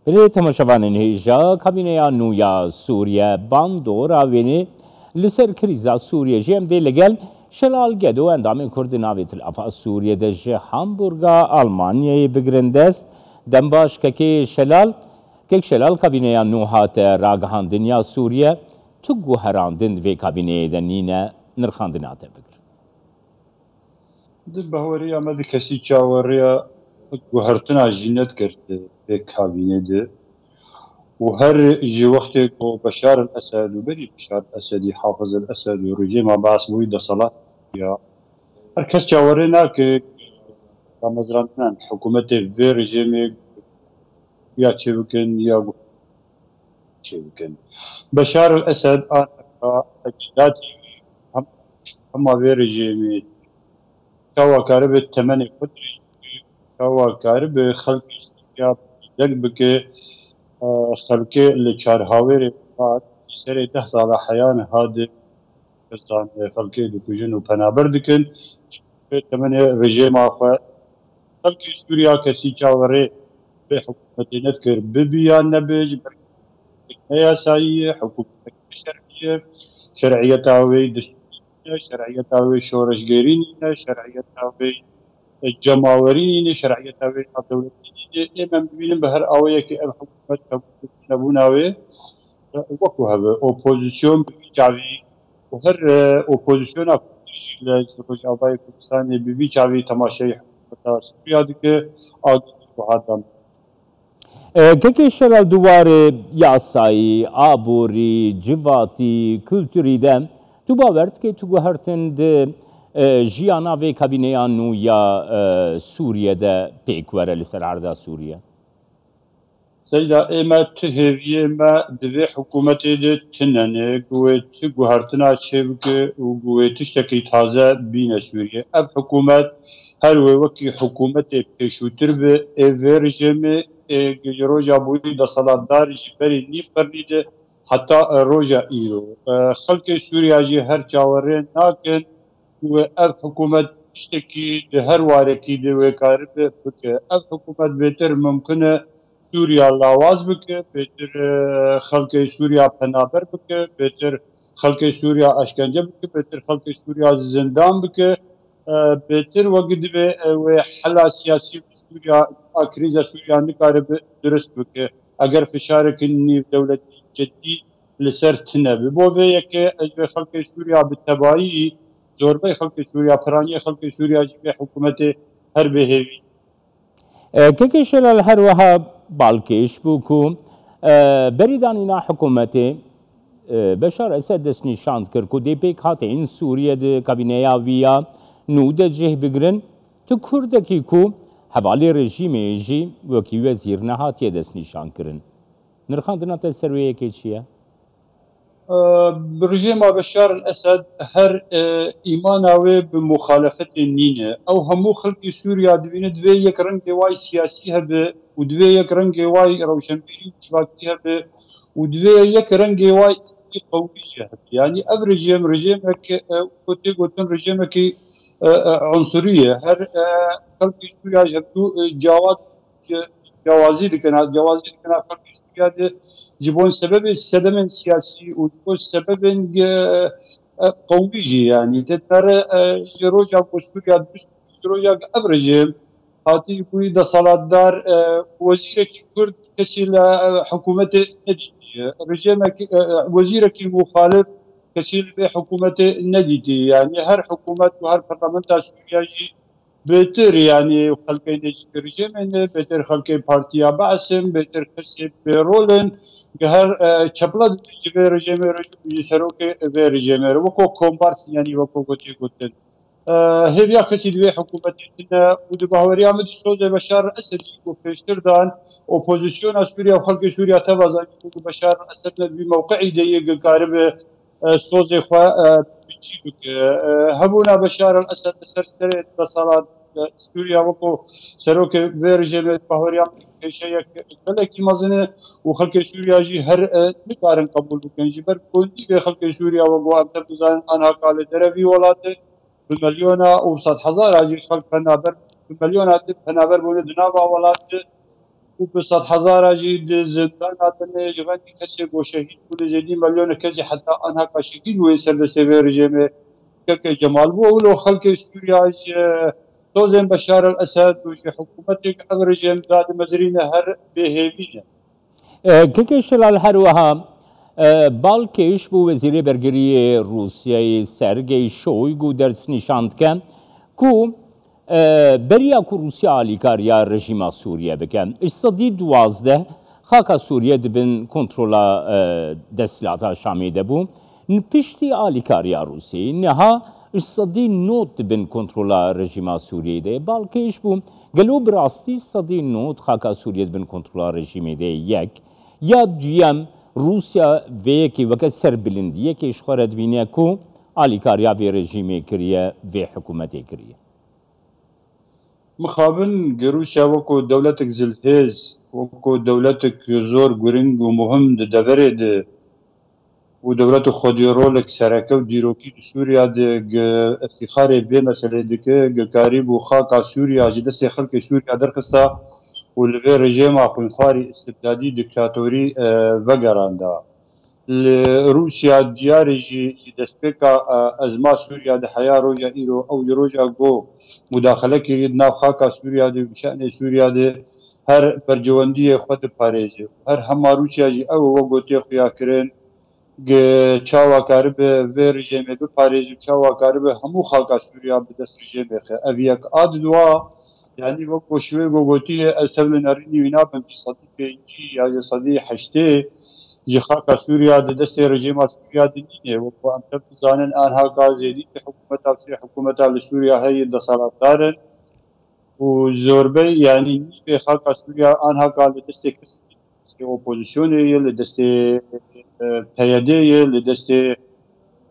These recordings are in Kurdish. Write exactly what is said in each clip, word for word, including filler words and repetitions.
Belê temaşevanên hêja, kabîneya nû ya Sûriye bandora wênê li ser krîza Sûriye jî em dê li gel Şelal Gedo, endamên Kurd di navê Tilafa Sûriye de ji Hamburga Almanyayê bigirin dest. Dem baş kekê Şelal. Kek Şelal, kabîneya nû hate ragihandin ya Sûriye, tu guherandin di vê kabîneyê de nîne, nirxandina te bigirin. Di bahweriya me di kesî çawerêya guhertina jî nedikir di vê kabînê de. Û her ji wextê ku Beşar el Esed û berî Beşar el Esedî, Hafiz el Esed û rejîma Baas bûyî deselat ya, her kes çawerê nake damezrandina hikûmetê vê rejîmê ya çêbikin ya çêbikin. Beşar el Esed aneka ecdatî hem, hema vê rejîmê çawa karibe temenê xwe dirêj bike, çawa karibe xelkê Sûriya deng bike, e, xelkê li çarhawêrê hat, serê deh sala heya niha di kestan, e, xelkê dikujin û penaber dikin. Ji temenê rejêma xwe xelkê Sûriya kesî çawerê vê hikûmetê nedikir, bibi yan nebe, ji ber ne yasayî ye, hikûmetek ne şer'î ye, şer'iyeta wê destûrî nîne, şer'iyeta wê şoreşgerî nîne, şer'iyeta wê cemawerî nîne, şer'iyeta wê navdewletî nîne. Ê me dibînin bi her awayekî ev hikûmet qebûl nebûna wê, e, wekû hebe opozîsyon bi vî çavî û her, e, opozisyona Kurdî jî li Rojavayê Kurdistanê bi vî çavî temaşeyê hikûmeta Sûriya dike, agirî wiha dam. E, kekê Şelal, di warê yasayî, aborî, civatî, kulturî de tu bawer dikî tu guhertin di, e, jiyana vê kabîneya nû ya, e, Sûriye de pêk were li ser erda Sûriye? Seyda, ê me ti hêviyê me di vê hikûmetê de tune ne, ku wê ti guhertina çêbike û ku wê tiştekî taze bîne Sûriye. Ev hikûmet her wê wekî hikûmetê pêşûtir be, ê vê rejîmê, ê ji roja bûyî deselatdar ji berî nîv qirnî de heta, e, roja îro. E, xelkê Sûriya jî her çawerê nakin ku ev hikûmet tiştekî di her warekî de wê karibe bike. Ev hikûmet bêtir mimkun e Sûriya lawaz bike, bêtir, e, xelkê Sûriya penaber bike, bêtir xelkê Sûriya eşkence bike, bêtir xelkê Sûriya zindan bike, e, bêtir wek divê, e, wê hela siyasî bi Sûriya, a krîza Sûriya nikaribe durist bike. Eger fişarekî nîvdewletî cidî li ser tune be. Bo vê yekê ez vê xelkê Sûriya bi tebayî, zorbey xelkê Sûriya, piraniyê xelkê Sûriya jî vê hikûmetê her bê hêvî. E, Kekê Şelal, her wiha balkêş bû ku, e, berî danîna hikûmetê, e, Beşar Esed destnîşan kir ku dê pêk hateyên Sûriye di kabîneya wî ya nû de cih bigirin. Tu Kurdekî ku hevalê rejîmê yê jî wekî wezîr nehatiye destnîşan kirin. Nirxandina te ser wê yekê çi ye? E, Rejîma Beşar el Esed her, e, îmana wê bi muxalefetê nîne. Ew hemû xelkê Sûriya dibîne divê yek rengê way siyasî hebe û divê yek rengê way rewşenbîrî û civakî hebe û divê yek rengê way qewmî jî hebe. Yanî ev rejîm, rejîmek, e, ku tê gotin rejîmekî, e, e, unsurî ye. Her, e, xelkê Sûriya ji hevdû, e, cewaz cewazî dikin, cewazî dikin xelkê Sûriya de ji bo sebebê sedemên siyasî û ji bo sebebên, e, e, qewmî jî, yanî te dinere, e, ji roja ku Sûriya dirust, ji roja ku ev rejîm hatî bûyî deselatdar, e, wezîrekî Kurd kesî li, e, hikûmetê nedîtiye. Rejîmekî, e, e, wezîrekî muxalif kesî li vê hikûmetê nedîtiye. Yanî her hikûmet û her parlamenta Sûriya jî bêtir, yanî xelkê nêzîkî rejîmê ne, bêtir xelkê Partiya Baas in, bêtir kesê bêrol in, gi her, e, çepla ji vê rejîmê re ji serokê vê rejîmê re weko kombars, yanî weko gotê gotin. E, hêviya kesî di vê hikûmetê tune û di bahweriya min di sozê Beşar Esed jî ku pêştir dan, opozisyona Sûriya û xelkê Sûriya teva zanî ku Beşar Esed ne di vî mewqeî de yê ku karibe e, sozê xwe, e, biçî bike. E, hebûna Beşar el Esed li ser serê desalat, e, Sûriya weko serokê vê rejîmê bahweriya min kêşeyek gelekî mezin e û xelkê Sûriya jî her, e, nikarin qebûl bikin. Ji ber gundî vê xelkê Sûriya weko em tev dizanin anha ka li derevî welat e, bi milyona û sedhezara jî xelk penaber, bi milyona din penaber bûne di nava welat de. û bi sed hezara jî di zindana de ne ji vengî kesê ku şehîd bûne, zêdî milyonek kes jî heta anha ka şehîd bûye ser destê vê rejîmê. Keke Cemal bû, ew lo xelkê Sûriya ji sozên Beşar el Esed û ji hikûmetê ku ev rejîm dadimezirîne her bêhêvî ne. E, Keke Şelal, her wiha, e, balkêş bû Wezîrê Bergiriyê Rûsyayê Sergey Shoygu ders nîşan dike ku, e, beriya ku Rûsya alîkariya rejîma Sûriye bike, ji sedî duwazdeh xaka Sûriye di bin kontrola, e, desthilata Şamê de bû. Piştî alîkariya Rûsyayê niha ji sedî nod di bin kontrola rejîma Sûriyeyê de ye. Balkêş bû, gelo bi rastî sedî nod xaka Sûriye di bin kontrola rejîmê de ye? Yek. Ya duyem, Rûsya vê yekê weke serbilindiyekê ji xwe re dibîne ku alîkariya vê rejîmê kiriye, vê hikûmetê kiriye. Mixabin gi Rûsya wekû dewletek zilhêz, wekû dewletek zor guring û muhim di deverê de û dewlet û xwedî rolek sereke û dîrokî di Sûriya de gi îftîxarê vê meselê dike, gi karîbû xaka Sûriya ji destê xelkê Sûriya derxista û li vê rejêma xwînxwarî, istibdadî, diktatorî, e, vegeranda. Li Rûsya diyar e jî, ji destpêka, e, ezma Sûriya de heya roja îro, ew ji roja ku mudaxele kiriye di nav xaka Sûriya de, bi şe'nê Sûriya de, her bercewendiyê xwe diparêze. Her hema Rûsya jî ew e, wek gotiyê xuya kirin, gi çawa karibe vê rejêmê biparêze û çawa karibe hemû xaka Sûriya bi dest rejêmê xe. Ev yek. A didwa, yanî wek ku şiwê ku gotiye, ez tev li nerînî wî nabim, ji sedî pêncî ya ji sedî heştê ji xaka Sûriya di destê rejêma Sûriya de nîne. Wek ku em tev dizanin, anha ka zêdî hikûmeta, sê hikûmeta li Sûriya heye, deselatdar in û zorbey, yanî nîvê xaka Sûriya anha ka li destê kes, li destê opozisyonê ye, li destê, e, P Y D'ê ye, li destê,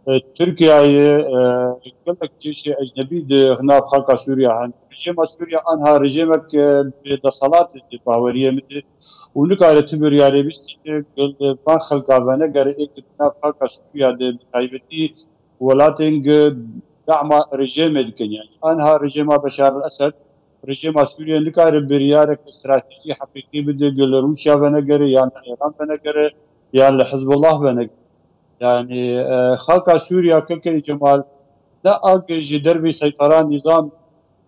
e, Tirkiyeyê, e, gelek cêşê ecnebî di nav xaka Sûriya hene. Rejêma Sûriya anha rejêmek, e, bi deselat e di baweriyê min de û nikare ti biryarê bistîne, li van xelka venegere ê ku di nav xaka Sûriya de, bi taybetî welatên ku dahma rejêmê dikin. Yani anha rejêma Beşar el Esed, rejêma Sûriye nikare biryarek stratejî heqîqî bide ku li Rûsya venegere, yan li Îran venegere, yan li Hizbullah venegere. Yani, e, xaka Sûriya, Keke Cemal, ne a ku ji dervî seytera nîzam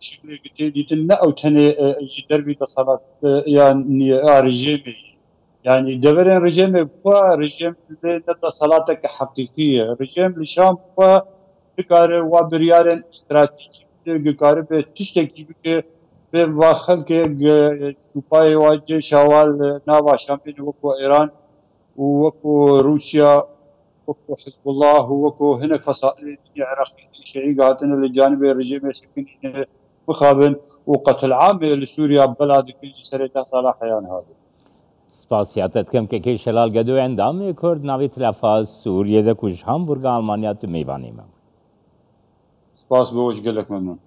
şiklê ku tê dîtin, ne ew tenê, e, ji dervî deselat, e, yan a rejêmê. Yani deverên rejêmê ku rejêm lê ne deselateke heqîqî ye. Rejêm li Şam ku nikare wa biryarên stratejî bide, nikare be tiştekî bike, bê va xelkê, e, supayê wa, cêşa wa li nava Şamê de wekû Îran û wekû Rûsya, wekû Hizbullah û wekû hinek fesailê din yê Iraqî, şeî hatine li canibê rejêmê sekinîne, mixabin û qetilamê li Sûriya bela dikin ji serê deh sala heya niha de. Spasiya te dikim, Kekê Şelal Gedo, endamê Kurd navê Tilafa Sûriyê de ku ji Hamburga Almanya tu mêvanê me bû. Spas bo we, ji gelek memnûn.